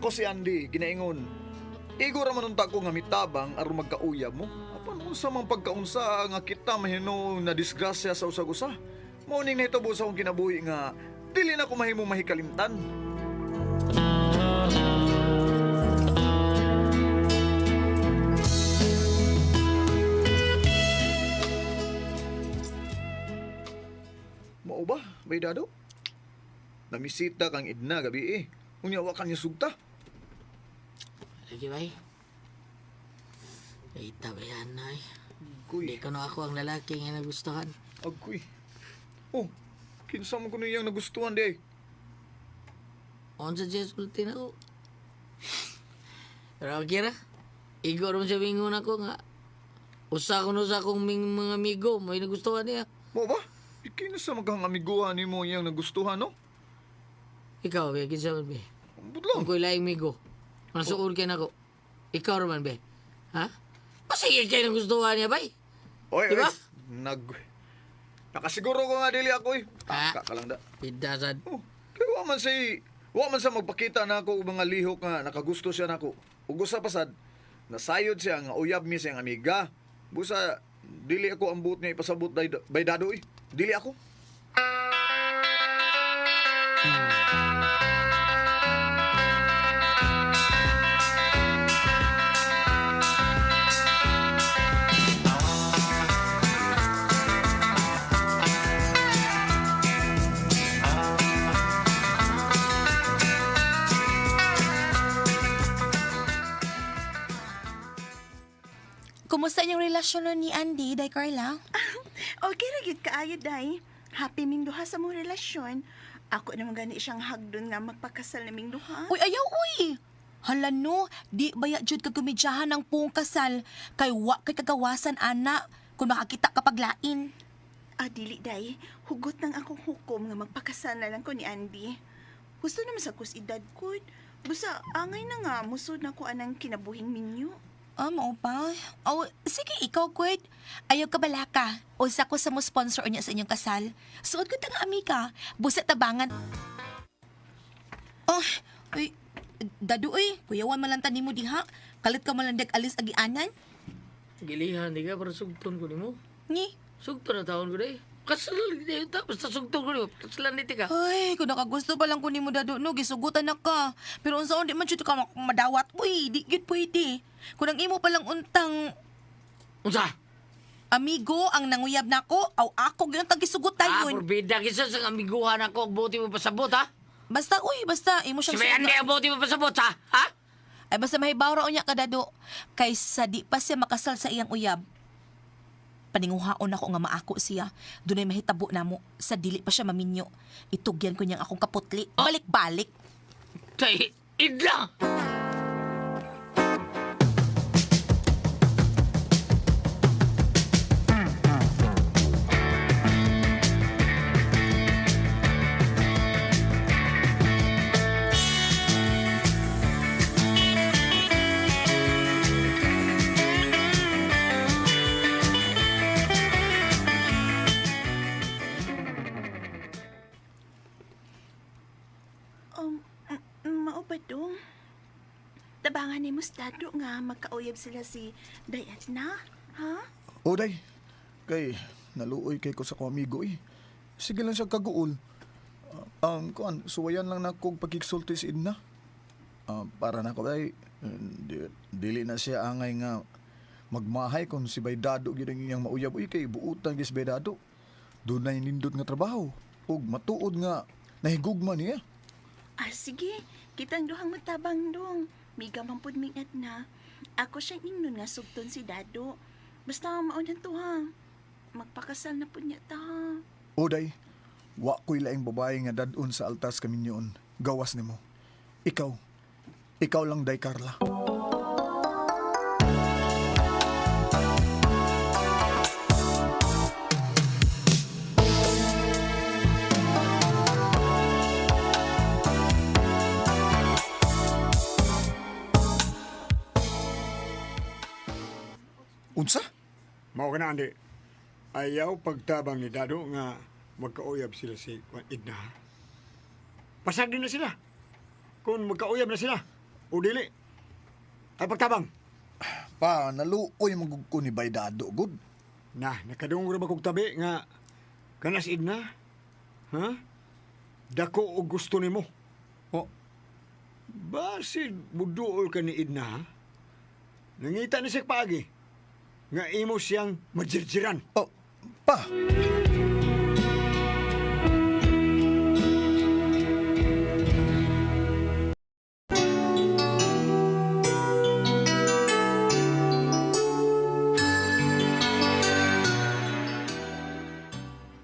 Ako si Andy, ginaingon. Igo ra man unta ko nga mitabang aron magkauyab mo. Apan unsa man pagkaunsa nga kita mahino na disgrasya sa usag-usa. Mao ning nahitabo sa akong kinabuhi nga dili na ko mahimo mahikalimtan. Mao ba, bay dado? Namisita kang Edna gabi eh. Unya wa kanya sugta. Lagi bay. Ay, tabayan na eh. Kuy. Di ko na ako ang lalaki nga nagustuhan. Agoy. Oh, kinsa man kuno iyang nagustuhan di ay. Unsa siya sulti na ko. Pero okay ra. Igo ron siya bingon ako nga. Usa ko no sa akong mga amigo, may nagustuhan niya. Mo ba? Kinsa man kang amiguhan nimo iyang nagustuhan no? Ikaw, be, kinsa man be. Ambot lang. Kung ko'y laing migo, masuod kay nako. Ikaw raman be. Ha? Pasige kayo nagustuhan niya, bay. Oy, Diba? oy. Nag Nakasiguro ko nga dili ako eh. Ah. Taka ka lang da. Pidasan. Oh, kay wa man say wa man sa magpakita na ako og mga lihok nga nakagusto siya nako. Ug usa pasad nasayod siya nga uyab mi siyang amiga. Busa dili ako ang buot niya ipasabot day, bay dado eh. Dili ako. Kumusta inyong relasyon nun ni Andy, Day Carla? Okay ra gyud kaayo day. Happy ming duha sa mong relasyon. Ako naman gani siyang hagdon nga magpakasal na ming duha. Uy, ayaw, uy! Hala no, di baya jud ka gumidyahan ng buong kasal. Kay wa kay kagawasan, ana, kung makakita ka paglain. Ah, dili day. Hugot nang akong hukom nga magpakasal na lang ko ni Andy. Gusto naman sa kus edad ko. Busa angay na nga musod na ko anang kinabuhing minyo. Ah, mao pa. Oh, sige, ikaw, Kurt. Ayaw ka balaka. Usa ko sa mo sponsor niya sa inyong kasal. Suod ko tanga amika. Busa tabangan. Oh, uy, dado uy, kuyawan man lang tani mo diha. Kalit ka man lang dag alis agianan. Gilihan, di ka, para sugton ko nimo. Ni. Sugton na taon ko day. Kasal, di ta, basta sugton ko nimo. Kasalan dito ka. Ay, kung nakagusto pa lang ko nimo dado no, gisugutan na ka. Pero unsaon di man jud ka madawat. Uy, di gyud pwede. Kung ang imo pa lang untang Unsa? amigo ang nanguyab nako, aw ako gyud ang gisugot Ah, tayon. porbida kisa sa amiguhan ako, ang buti mo pasabot, ha? Basta uy, basta imo Si siyang Bayan sugot. ang buti mo pasabot, ha? Ha? Ay basta mahibaw ra unya ka dado kaysa di pa siya makasal sa iyang uyab. Paninguhaon ako nga maako siya. Dunay mahitabo namo sa dili pa siya maminyo. Itugyan ko niyang akong kaputli. Balik-balik. Tay, idla! Mao ba dong? Tabangan ni Mustado nga magkauyab sila si Dayat na, ha? O day, kay naluoy kay ko sa akong amigo eh. Sige lang siya kaguol. Kuan, suwayan lang na kog pagkiksulti si Edna. Ah, para na ko day, dili na siya angay nga magmahay kung si Baydado gyud ang iyang mauyab uy kay buutan gyud si Baydado. Dunay nindot nga trabaho ug matuod nga nahigugma niya. Ah, sige. Kitang duhang matabang dong. Miga man pud mingat na. Ako siyang ingnon nga sugton si Dado. Basta maunan to ha. Magpakasal na pud niya ta ha. O day, wa ko'y laing babae nga dadon sa altas kaminyoon. Gawas nimo. Ikaw, ikaw lang day Carla. Unsa? Mao ka na, Andi. Ayaw pagtabang ni Dado nga magkauyab sila si Juan Edna. Pasag din na sila. Kung magkauyab na sila. O dili. Ay pagtabang. Pa, naluoy magug ko ni Bay Dado, good. Na, nakadungog ra ba kog tabi nga kanas Edna? Ha? Dako og gusto nimo. Oh, Basid muduol ka ni Edna, ha? Nangita ni siya paagi nga imo siyang majirjiran. oh, pa.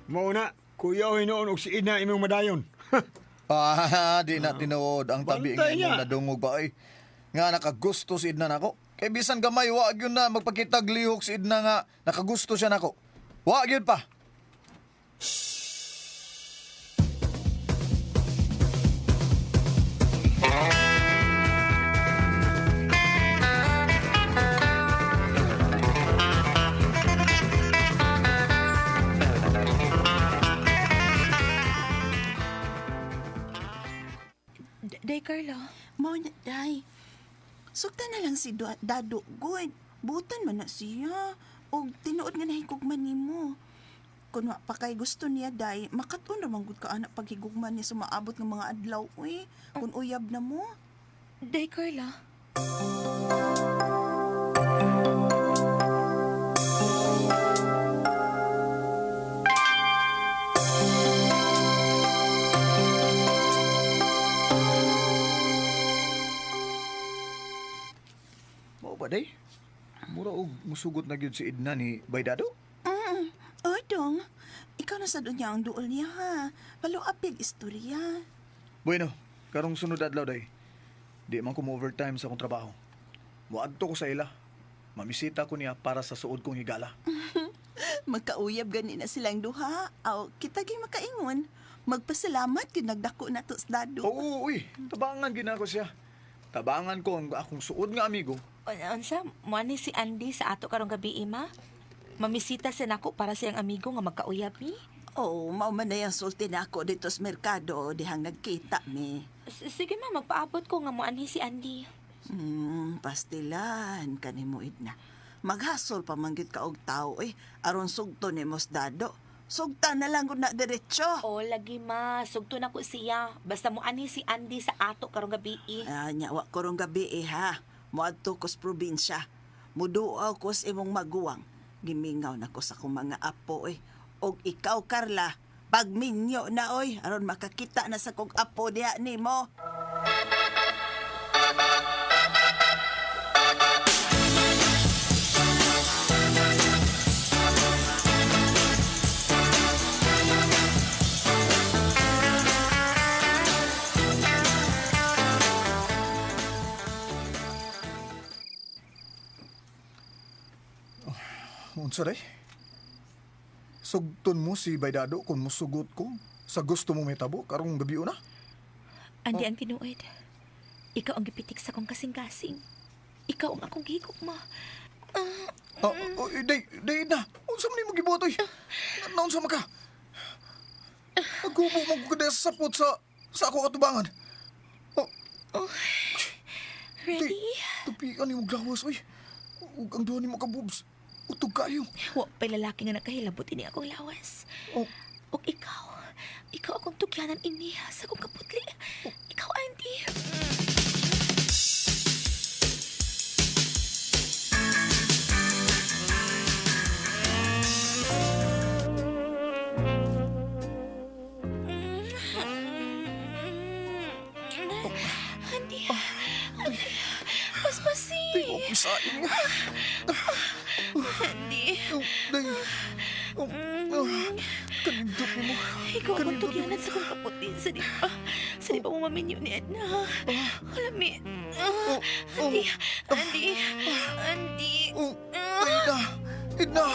Mao na, kuyaw hinuon og si Edna imong madayon. Ah, di na tinuod ang tabi nga Bantay imong niya. nadungog ba ay. Nga nakagusto si Edna nako. Kay bisan gamay wa gyud na magpakitag lihok si Edna nga nakagusto siya nako. Wa gyud pa. Day, Carla. Mao na, day. Sugta na lang si Dado, good. Butan man na siya. Og tinuod nga nahigugman nimo. Kun wa pa kay gusto niya, day, makatun ra man gud ka anak paghigugman niya sa maabot ng mga adlaw, uy. Kun uyab na mo. Day, Carla. Mao ba day? Mura og musugot na gyud si Edna ni Bay Dado. Mm. Oy, dong. Ikaw na sa niya ang duol niya, ha. Paluapig istorya. Bueno, karong sunod adlaw day. Di man ko mo overtime sa akong trabaho. Moadto ko sa ila. Mamisita ko niya para sa suod kong higala. Magkauyab gani na silang duha. Aw, kita gyud makaingon. Magpasalamat gyud nagdako na to sa Dado. Oo, uy, tabangan gid nako siya. Tabangan ko ang akong suod nga amigo. Unsa, mo ni si Andy sa ato karong gabi, ima? Mamisita siya nako para sa iyang amigo nga magkauyab ni. Oh, mao man na yung sulti na ako dito sa merkado dihang nagkita mi. Sige ma, magpaabot ko nga moanhi si Andy. Pastilan kanimo na. Maghasol pa man gyud ka og tao eh aron sugto nimo sa Dado. Sugta na lang gud na diretso. O lagi ma, sugto na ko siya. Basta moanhi si Andy sa ato karong gabi. Eh. Ah, nya wa ko rong gabi eh ha. Moadto ko sa probinsya. Muduaw ko sa imong maguwang. Gimingaw na ko sa akong mga apo eh. Og ikaw Carla, pagminyo na oy aron makakita na sa kog apo diha nimo. Unsa day? Sugton mo si Bay Dado kung musugot ko sa gusto mo mitabo karong gabi una. Andy ang tinuod. Ikaw ang gipitik sa akong kasing-kasing. Ikaw ang akong gihigugma. Ah, oh, day, day na. Unsa man nimo gibuhat oy? Naunsa man ka? Naghubo mo ko sa sapot sa ako katubangan. Oh, Ready? Tupian nimo gawas oy. Ug ang duha nimo ka boobs. Utog kayo. Wa pa'y lalaki nga nakahilabot ini akong lawas. Oh, Ug ikaw akong tugyanan ini sa akong kaputli. Ikaw, Andy. Andy, Andy, paspasi. day mo pisain nga. Andy, Oh, day. Oh, oh, kanindot nimo. ikaw akong Kanindot tugyanan sa akong kaputli sa di pa, sa di pa mo maminyo ni Edna. Alami. Oh, oh, Andy, Andy, Andy. oh, day na. Edna.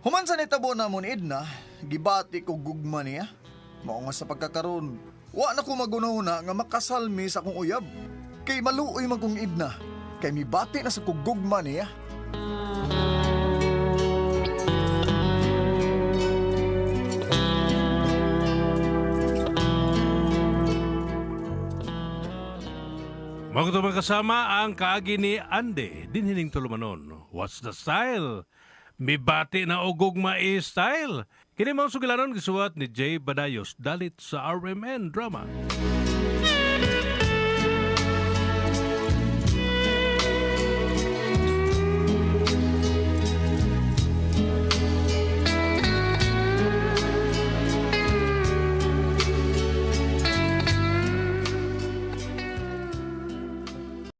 Human sa nitabo na mo ni Edna, gibati ko gugma niya. Mao nga sa pagkakaron, wa na ko magunahuna nga makasal mi sa akong uyab. Kay maluoy man kong Edna, kay mibati na sa kog gugma niya. Mga kasama ang kaagi ni Andy, dinhining tulumanon. What's the style? Mibati na og gugma style. Kini mao sugilanon gisuwat ni Jay Badayos dalit sa RMN Drama.